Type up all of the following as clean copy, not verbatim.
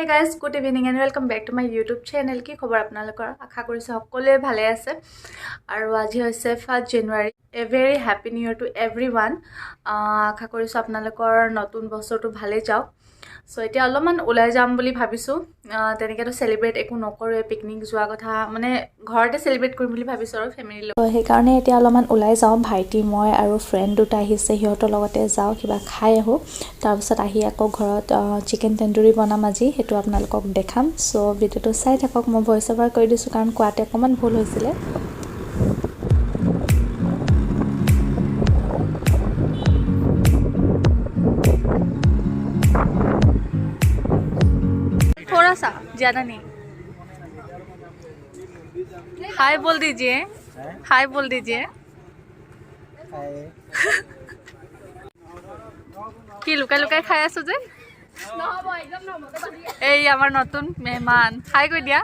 Guys, good evening and welcome back to my YouTube channel. কি খবৰ আপোনালোকৰ? আশা কৰিছোঁ সকলোৱে ভালে আছে। আৰু আজি হৈছে 1 January. A very happy new year to everyone. আশা কৰিছোঁ আপোনালোকৰ নতুন বছৰটো ভালেই যাওক। চ' এতিয়া অলপমান ওলাই যাম বুলি ভাবিছোঁ। তেনেকৈতো চেলিব্ৰেট একো নকৰোঁৱে, পিকনিক যোৱা কথা, মানে ঘৰতে চেলিব্ৰেট কৰিম বুলি ভাবিছোঁ আৰু ফেমিলিৰ লগত। সেইকাৰণে এতিয়া অলপমান ওলাই যাওঁ। ভাইটি, মই আৰু ফ্ৰেণ্ড দুটা আহিছে, সিহঁতৰ লগতে যাওঁ, কিবা খাই আহোঁ। তাৰপিছত আহি আকৌ ঘৰত চিকেন টেণ্ডুৰী বনাম আজি, সেইটো আপোনালোকক দেখাম। চ' ভিডিঅ'টো চাই থাকক। মই ভইচ অভাৰ কৰি দিছোঁ, কাৰণ কোৱাতে অকণমান ভুল হৈছিলে। थोड़ा सा, ज़्यादा नहीं। हाय बोल दीजिए, हाय बोल दीजिए। কি লুকাই লুকাই খাই আছো যে? এই আমাৰ নতুন মেহমান, হাই কৈ দিয়া।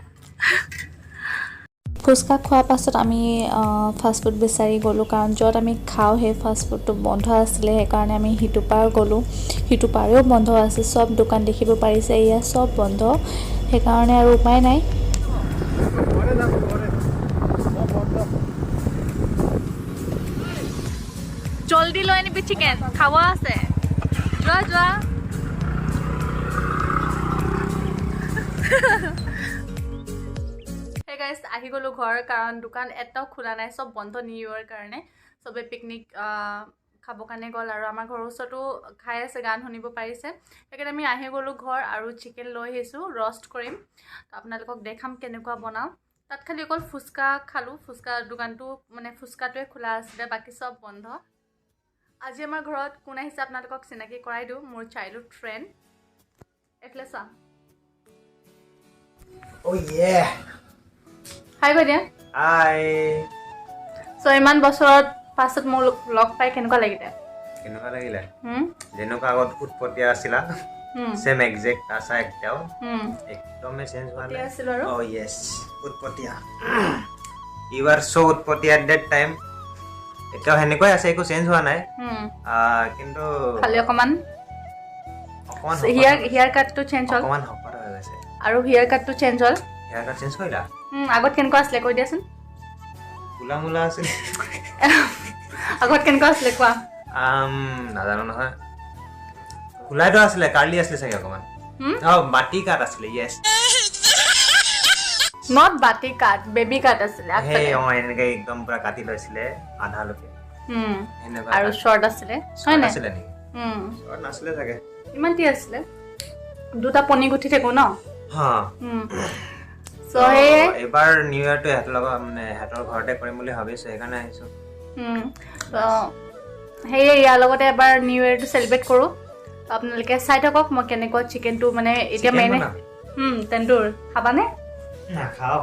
ফুচকা খোৱাৰ পাছত আমি ফাষ্টফুড বিচাৰি গ'লোঁ, কাৰণ য'ত আমি খাওঁ সেই ফাষ্টফুডটো বন্ধ আছিলে। সেইকাৰণে আমি সিটো পাৰ গ'লোঁ, সিটো পাৰেও বন্ধ আছে। চব দোকান দেখিব পাৰিছে, এয়া চব বন্ধ। সেইকাৰণে আৰু উপায় নাই। জল্দি লৈ আনিবি, চিকেন খাব আছে। যোৱা যোৱা। হে গাইজ, আহি গ'লোঁ ঘৰ, কাৰণ দোকান এটাও খোলা নাই, চব বন্ধ। নিউ ইয়েৰ কাৰণে চবে পিকনিক খাব কাৰণে গ'ল আৰু আমাৰ ঘৰৰ ওচৰতো খাই আছে, গান শুনিব পাৰিছে। সেইকাৰণে আমি আহি গ'লোঁ ঘৰ আৰু চিকেন লৈ আহিছোঁ, ৰষ্ট কৰিম। তো আপোনালোকক দেখাম কেনেকুৱা বনাওঁ। তাত খালি অকল ফুচকা খালোঁ। ফুচকা দোকানটো মানে ফুচকাটোৱে খোলা আছিলে, বাকী চব বন্ধ। আজি আমাৰ ঘৰত কোন আহিছে আপোনালোকক চিনাকি কৰাই দিওঁ। মোৰ চাইল্ডহুড ফ্ৰেণ্ড, এইফালে চোৱা। Oh yeah. হাই কৈ দিয়া। Hi. চ' ইমান বছৰত পাছত মোক লগ পাই কেনেকুৱা লাগিলে? কেনেকুৱা লাগিলে? হুম? যেনেকুৱা আগত উৎপতীয়া আছিলা, ছেম একজেক্ট আছা এতিয়াও। একদমেই চেঞ্জ হোৱা নাই। আছিলোঁ আৰু। Oh yes, উৎপতীয়া। You are so উৎপতীয়া at that time. এতিয়াও সেনেকুৱাই আছে, একো চেঞ্জ হোৱা নাই। কিন্তু খালি অকণমান অকণমান হেয়াৰ কাটটো চেঞ্জ হ'ল। অকণমান শকত হৈ গৈছে। আৰু হেয়াৰ কাটটো চেঞ্জ হ'ল। হেয়াৰ কাট চেঞ্জ কৰিলা? আগত কেনেকুৱা আছিলে কৈ দিয়াচোন। কোলা মূলা আছিল। আগত কেনেকুৱা আছিলে কোৱা। নাজানো নহয়। কোলাইতো আছিলে, কাৰ্লি আছিলে চাগে অকণমান। অঁ, বাটি কাট আছিলে, য়েছ। Not বাটি কাট, বেবী কাট আছিলে সেই আগফালে। অঁ, এনেকে একদম পুৰা কাটি লৈছিলে আধালৈকে। সেনেকুৱা। আৰু শ্বৰ্ট আছিলে, হয় নাই? আছিলে নেকি? শ্বৰ্ট নাছিলে চাগে। ইমান কি আছিলে, দুটা পনী গুঠি থাকো ন। হা। চ' সেয়ে এইবাৰ নিউ ইয়েৰটো ইহঁতৰ লগত, মানে ইহঁতৰ ঘৰতে কৰিম বুলি ভাবিছোঁ, সেইকাৰণে আহিছোঁ। ত' সেয়ে ইয়াৰ লগতে এবাৰ নিউ ইয়েৰটো চেলিব্ৰেট কৰোঁ। তো আপোনালোকে চাই থাকক মই কেনেকুৱা চিকেনটো মানে এতিয়া Chicken মেইনে বনাম? তেন্দুৰ খাবানে? নাখাওঁ।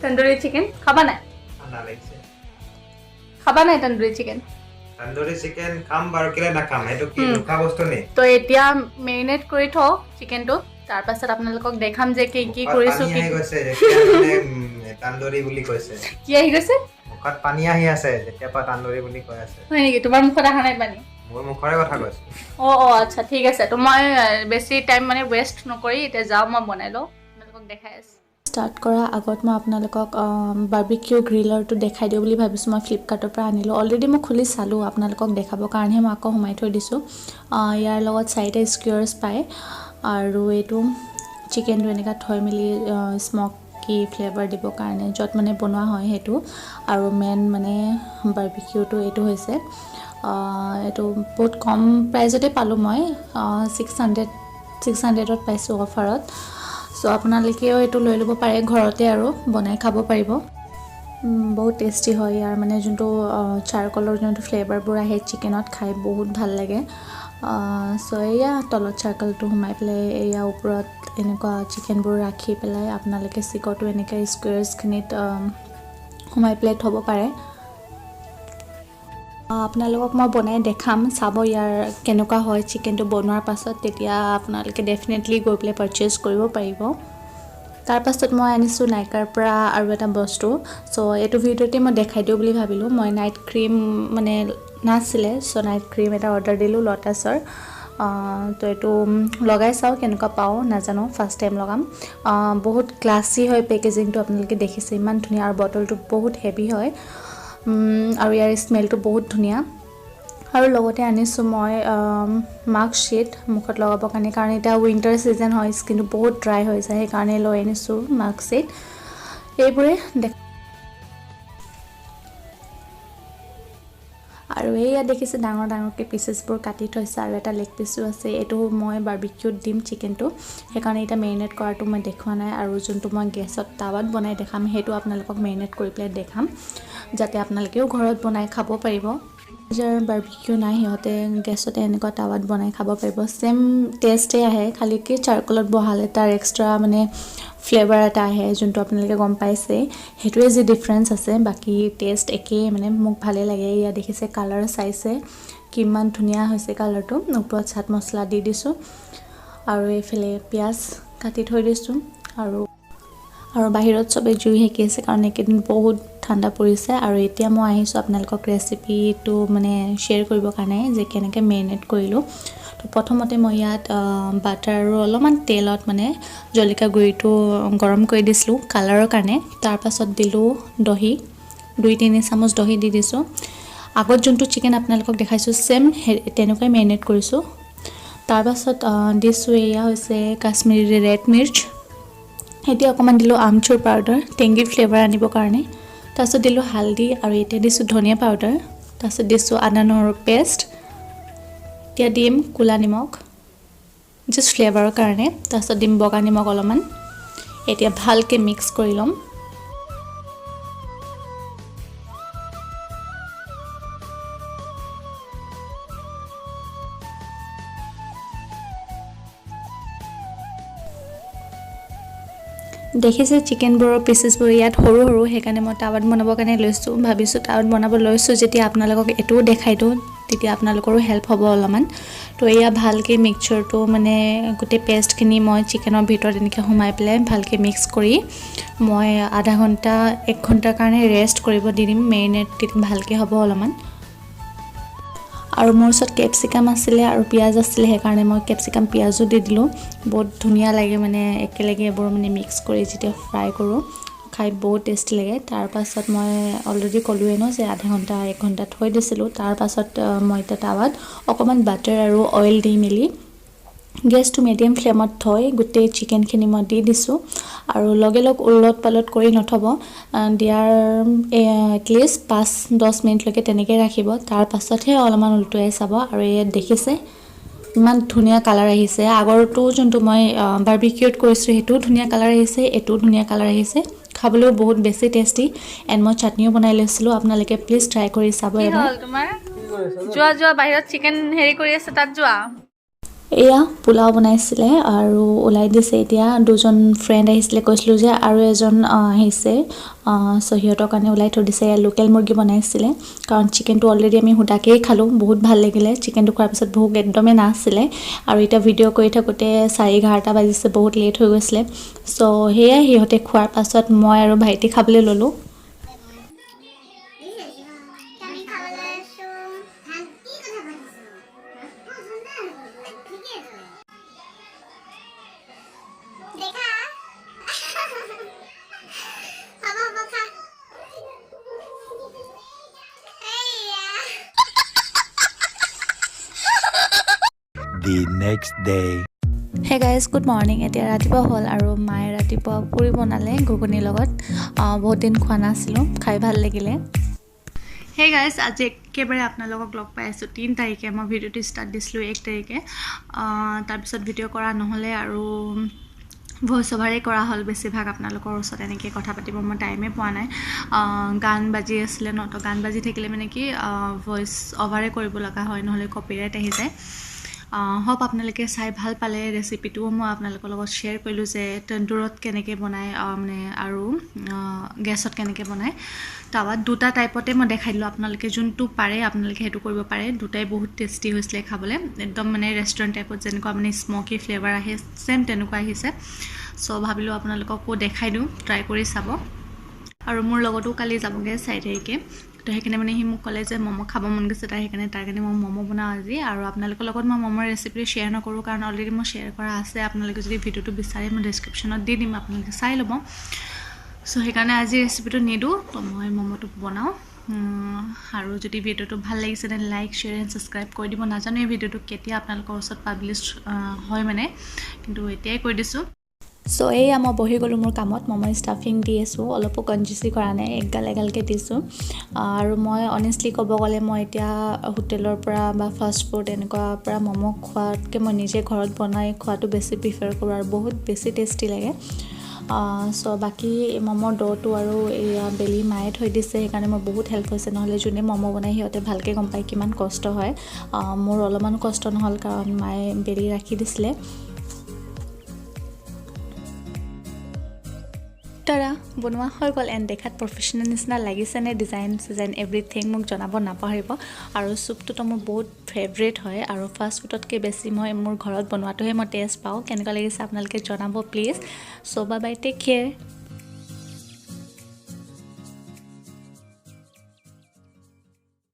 তন্দুৰী চিকেন খাবা নাই? ঠাণ্ডা লাগিছে। খাবা নাই তন্দুৰী চিকেন? তন্দুৰী চিকেন খাম বাৰু, কেলে নাখাম? সেইটো কি নোখোৱা বস্তু নি? তো এতিয়া মেৰিনেট কৰি থওঁ চিকেনটো, তাৰপাছত আপোনালোকক দেখাম যে কি কি মুখত কৰিছোঁ। পানী কি আহি গৈছে যেতিয়া মানে তান্দুৰী বুলি কৈছে। কি আহি গৈছে? মুখত পানী আহি আছে যেতিয়াৰ পৰা তান্দুৰী বুলি কৈ আছে। হয় নেকি? তোমাৰ মুখত অহা নাই পানী? মোৰ মুখৰে কথা কৈছো। অঁ, আচ্ছা, ঠিক আছে। তো মই বেছি টাইম মানে ৱেষ্ট নকৰি এতিয়া যাওঁ, মই বনাই লওঁ, আপোনালোকক দেখাই আছোঁ। ষ্টাৰ্ট কৰাৰ আগত মই আপোনালোকক বাৰ্বিকিউ গ্ৰিলাৰটো দেখাই দিওঁ বুলি ভাবিছোঁ। মই ফ্লিপকাৰ্টৰ পৰা আনিলোঁ। অলৰেডি মই খুলি চালোঁ, আপোনালোকক দেখাবৰ কাৰণেহে মই আকৌ সোমাই থৈ দিছোঁ। ইয়াৰ লগত চাৰিটা স্কিউৰ্ছ পায় আৰু এইটো চিকেনটো এনেকুৱা থৈ মেলি স্মকি ফ্লেভাৰ দিবৰ কাৰণে য'ত মানে বনোৱা হয় সেইটো। আৰু মেইন মানে বাৰ্বিকিউটো এইটো হৈছে। এইটো বহুত কম প্ৰাইজতে পালোঁ মই, 600ত পাইছোঁ অফাৰত। চ' আপোনালোকেও এইটো লৈ ল'ব পাৰে, ঘৰতে আৰু বনাই খাব পাৰিব। বহুত টেষ্টি হয়। ইয়াৰ মানে যোনটো চাৰকলৰ যোনটো ফ্লেভাৰবোৰ আহে চিকেনত, খাই বহুত ভাল লাগে। চ' এয়া তলত চাৰকলটো সোমাই পেলাই এয়া ওপৰত এনেকুৱা চিকেনবোৰ ৰাখি পেলাই আপোনালোকে চিকটো এনেকৈ স্কুৱেৰ্ছখিনিত সোমাই পেলাই থ'ব পাৰে। আপোনালোকক মই বনাই দেখাম, চাব ইয়াৰ কেনেকুৱা হয় চিকেনটো বনোৱাৰ পাছত। তেতিয়া আপোনালোকে ডেফিনেটলি গৈ পেলাই পাৰচেজ কৰিব পাৰিব। তাৰপাছত মই আনিছোঁ নাইকাৰ পৰা আৰু এটা বস্তু। চ' এইটো ভিডিঅ'তে মই দেখাই দিওঁ বুলি ভাবিলোঁ। মই নাইট ক্ৰীম মানে নাছিলে, চ' নাইট ক্ৰীম এটা অৰ্ডাৰ দিলোঁ লটাছৰ। তো এইটো লগাই চাওঁ কেনেকুৱা পাওঁ, নাজানো, ফাৰ্ষ্ট টাইম লগাম। বহুত ক্লাছী হয় পেকেজিংটো, আপোনালোকে দেখিছে ইমান ধুনীয়া। আৰু বটলটো বহুত হেভি হয় আৰু ইয়াৰ স্মেলটো বহুত ধুনীয়া। আৰু লগতে আনিছোঁ মই মাস্ক শ্বীট মুখত লগাবৰ কাৰণে, কাৰণ এতিয়া উইণ্টাৰ ছিজন হয়, স্কিনটো বহুত ড্ৰাই হৈ যায়, সেইকাৰণে লৈ আনিছোঁ মাস্ক শ্বীট। এইবোৰে দেখ। আৰু এইয়া দেখিছে ডাঙৰ ডাঙৰকৈ পিচেছবোৰ কাটি থৈছে আৰু এটা লেগ পিচো আছে। এইটো মই বাৰ্বিকিউত দিম চিকেনটো, সেইকাৰণে এতিয়া মেৰিনেট কৰাটো মই দেখুওৱা নাই। আৰু যোনটো মই গেছত টাৱাত বনাই দেখাম সেইটো আপোনালোকক মেৰিনেট কৰি পেলাই দেখাম, যাতে আপোনালোকেও ঘৰত বনাই খাব পাৰিব। যাৰ বাৰ্বিকিউ নাই সিহঁতে গেছতে এনেকুৱা টাৱাত বনাই খাব পাৰিব, ছেম টেষ্টেই আহে, খালি কি চাৰকলত বহালে তাৰ এক্সট্ৰা মানে ফ্লেভাৰ এটা আহে, যোনটো আপোনালোকে গম পাইছে, সেইটোৱে যি ডিফাৰেঞ্চ আছে, বাকী টেষ্ট একেই। মানে মোক ভালেই লাগে। এয়া দেখিছে কালাৰ চাইছে কিমান ধুনীয়া হৈছে কালাৰটো। ওপৰত চাট মছলা দি দিছোঁ আৰু এইফালে পিঁয়াজ কাটি থৈ দিছোঁ। আৰু আৰু বাহিৰত চবে জুই সেকি আছে, কাৰণ এইকেইদিন বহুত ঠাণ্ডা পৰিছে। আৰু এতিয়া মই আহিছোঁ আপোনালোকক ৰেচিপিটো মানে শ্বেয়াৰ কৰিবৰ কাৰণে যে কেনেকৈ মেৰিনেট কৰিলোঁ। তো প্ৰথমতে মই ইয়াত বাটাৰ আৰু অলপমান তেলত মানে জলকীয়া গুড়িটো গৰম কৰি দিছিলোঁ কালাৰৰ কাৰণে। তাৰপাছত দিলোঁ দহি, 2-3 চামুচ দহি দি দিছোঁ। আগত যোনটো চিকেন আপোনালোকক দেখাইছোঁ ছেম তেনেকুৱাই মেৰিনেট কৰিছোঁ। তাৰপাছত দিছোঁ এয়া হৈছে কাশ্মীৰী ৰেড মিৰ্চ। এতিয়া অকণমান দিলোঁ আমচুৰ পাউডাৰ টেংগি ফ্লেভাৰ আনিবৰ কাৰণে। তাৰপিছত দিলোঁ হালধি আৰু এতিয়া দিছোঁ ধনিয়া পাউডাৰ। তাৰপিছত দিছোঁ আদা নহৰু পেষ্ট। এতিয়া দিম ক'লা নিমখ জাষ্ট ফ্লেভাৰৰ কাৰণে। তাৰপিছত দিম বগা নিমখ অলপমান। এতিয়া ভালকৈ মিক্স কৰি ল'ম। দেখিছে চিকেনবোৰৰ পিচেছবোৰ ইয়াত সৰু সৰু, সেইকাৰণে মই টাৱাত বনাবৰ কাৰণে লৈছোঁ। ভাবিছোঁ টাৱাত বনাব লৈছোঁ যেতিয়া আপোনালোকক এইটোও দেখাই দিওঁ, তেতিয়া আপোনালোকৰো হেল্প হ'ব অলপমান। তো এয়া ভালকৈ মিক্সচাৰটো মানে গোটেই পেষ্টখিনি মই চিকেনৰ ভিতৰত এনেকৈ সোমাই পেলাই ভালকৈ মিক্স কৰি মই আধা ঘণ্টা 1 ঘণ্টাৰ কাৰণে ৰেষ্ট কৰিব দি দিম, মেৰিনেট ভালকৈ হ'ব অলপমান। আৰু মোৰ ওচৰত কেপচিকাম আছিলে আৰু পিঁয়াজ আছিলে, সেইকাৰণে মই কেপচিকাম পিঁয়াজো দি দিলোঁ। বহুত ধুনীয়া লাগে মানে একেলগে এইবোৰ মানে মিক্স কৰি যেতিয়া ফ্ৰাই কৰোঁ, খাই বহুত টেষ্টি লাগে। তাৰপাছত মই অলৰেডি ক'লোৱেই ন যে আধা ঘণ্টা 1 ঘণ্টা থৈ দিছিলোঁ। তাৰপাছত মই এতিয়া টাৱাত অকণমান বাটাৰ আৰু অইল দি মেলি গেছটো মিডিয়াম ফ্লেমত থৈ গোটেই চিকেনখিনি মই দি দিছোঁ। আৰু লগে লগ ওলট পালট কৰি নথ'ব, দিয়াৰ এটলিষ্ট 5-10 মিনিটলৈকে তেনেকৈ ৰাখিব, তাৰপাছতহে অলপমান উলটুৱাই চাব। আৰু ইয়াত দেখিছে ইমান ধুনীয়া কালাৰ আহিছে। আগৰটো যোনটো মই বাৰ্বিকিউত কৰিছোঁ সেইটোও ধুনীয়া কালাৰ আহিছে, এইটোও ধুনীয়া কালাৰ আহিছে। খাবলৈও বহুত বেছি টেষ্টি। এণ্ড মই চাটনিও বনাই লৈছিলোঁ, আপোনালোকে প্লিজ ট্ৰাই কৰি চাব এবাৰ। যোৱা যোৱা বাহিৰত চিকেন হেৰি কৰি আছে, তাত যোৱা। এয়া পোলাও বনাইছিলে আৰু ওলাই দিছে। এতিয়া দুজন ফ্ৰেণ্ড আহিছিলে, কৈছিলোঁ যে আৰু এজন আহিছে, চ' সিহঁতৰ কাৰণে ওলাই থৈ দিছে। এয়া লোকেল মুৰ্গী বনাইছিলে, কাৰণ চিকেনটো অলৰেডি আমি সুদাকেই খালোঁ, বহুত ভাল লাগিলে। চিকেনটো খোৱাৰ পিছত ভোক একদমেই নাছিলে। আৰু এতিয়া ভিডিঅ' কৰি থাকোঁতে 11:30 বাজিছে, বহুত লেট হৈ গৈছিলে। চ' সেয়াই সিহঁতে খোৱাৰ পাছত মই আৰু ভাইটি খাবলৈ ল'লোঁ। The next day. Hey guys, good morning. এতিয়া ৰাতিপুৱা হ'ল আৰু মায়ে ৰাতিপুৱা পুৰি বনালে ঘুগুনিৰ লগত। বহুত দিন খোৱা নাছিলোঁ, খাই ভাল লাগিলে। হে গাইজ, আজি একেবাৰে আপোনালোকক লগ পাই আছোঁ 3 তাৰিখে। মই ভিডিঅ'টো ষ্টাৰ্ট দিছিলোঁ 1 তাৰিখে, তাৰপিছত ভিডিঅ' কৰা নহ'লে আৰু ভইচ অভাৰেই কৰা হ'ল বেছিভাগ। আপোনালোকৰ ওচৰত এনেকৈ কথা পাতিব মই টাইমেই পোৱা নাই। গান বাজি আছিলে ন, তো গান বাজি থাকিলে মানে কি ভইচ অভাৰে কৰিব লগা হয়, নহ'লে কপিৰাইট আহি যায়। হোপ আপোনালোকে চাই ভাল পালে। ৰেচিপিটোও মই আপোনালোকৰ লগত শ্বেয়াৰ কৰিলোঁ যে তন্দুৰত কেনেকৈ বনায়, মানে আৰু গেছত কেনেকৈ বনায়। টাৱাত দুটা টাইপতে মই দেখাই দিলোঁ, আপোনালোকে যোনটো পাৰে আপোনালোকে সেইটো কৰিব পাৰে। দুটাই বহুত টেষ্টি হৈছিলে খাবলৈ, একদম মানে ৰেষ্টুৰেণ্ট টাইপত যেনেকুৱা মানে স্মকি ফ্লেভাৰ আহে ছেম তেনেকুৱা আহিছে। চ' ভাবিলোঁ আপোনালোককো দেখাই দিওঁ, ট্ৰাই কৰি চাব। আৰু মোৰ লগতো কালি যাবগৈ 4 তাৰিখে, তো তো সেইকাৰণে মানে সি মোক ক'লে যে ম'ম' খাব মন গৈছে তাৰ, সেইকাৰণে তাৰ কাৰণে মই ম'ম' বনাওঁ আজি। আৰু আপোনালোকৰ লগত মই ম'মৰ ৰেচিপিটো শ্বেয়াৰ নকৰোঁ, কাৰণ অলৰেডি মই শ্বেয়াৰ কৰা আছে। আপোনালোকে যদি ভিডিঅ'টো বিচাৰে মই ডেছক্ৰিপশ্যনত দি দিম, আপোনালোকে চাই ল'ব। চ' সেইকাৰণে আজি ৰেচিপিটো নিদিওঁ, তো মই ম'ম'টো বনাওঁ। আৰু যদি ভিডিঅ'টো ভাল লাগিছে then like, share and subscribe কৰি দিব। নাজানো এই ভিডিঅ'টো কেতিয়া আপোনালোকৰ ওচৰত পাব্লিছ হয় মানে, কিন্তু এতিয়াই কৈ দিছোঁ। চ' এইয়া মই বহি গ'লোঁ মোৰ কামত, ম'মৰ ষ্টাফিং দি আছোঁ, অলপো কনজুচি কৰা নাই, একগাল এগালকৈ দিছোঁ। আৰু মই অনেষ্টলি ক'ব গ'লে মই এতিয়া হোটেলৰ পৰা বা ফাষ্ট ফুড এনেকুৱা পৰা ম'ম' খোৱাতকৈ মই নিজে ঘৰত বনাই খোৱাটো বেছি প্ৰিফাৰ কৰোঁ আৰু বহুত বেছি টেষ্টি লাগে। চ' বাকী ম'মৰ ড'টো আৰু এয়া বেলি মায়ে থৈ দিছে, সেইকাৰণে মোৰ বহুত হেল্প হৈছে। নহ'লে যোনে ম'ম' বনায় সিহঁতে ভালকৈ গম পায় কিমান কষ্ট হয়। মোৰ অলপমানো কষ্ট নহ'ল, কাৰণ মায়ে বেলি ৰাখি দিছিলে। তাৰা বনোৱা হৈ গ'ল এণ্ড দেখাত প্ৰফেচনেল নিচিনা লাগিছেনে ডিজাইন চিজাইন এভৰিথিং মোক জনাব নাপাহৰিব। আৰু চুপটোতো মোৰ বহুত ফেভৰেট হয় আৰু ফাষ্ট ফুডতকৈ বেছি মই মোৰ ঘৰত বনোৱাটোহে মই টেষ্ট পাওঁ। কেনেকুৱা লাগিছে আপোনালোকে জনাব please. So' bye bye, take care.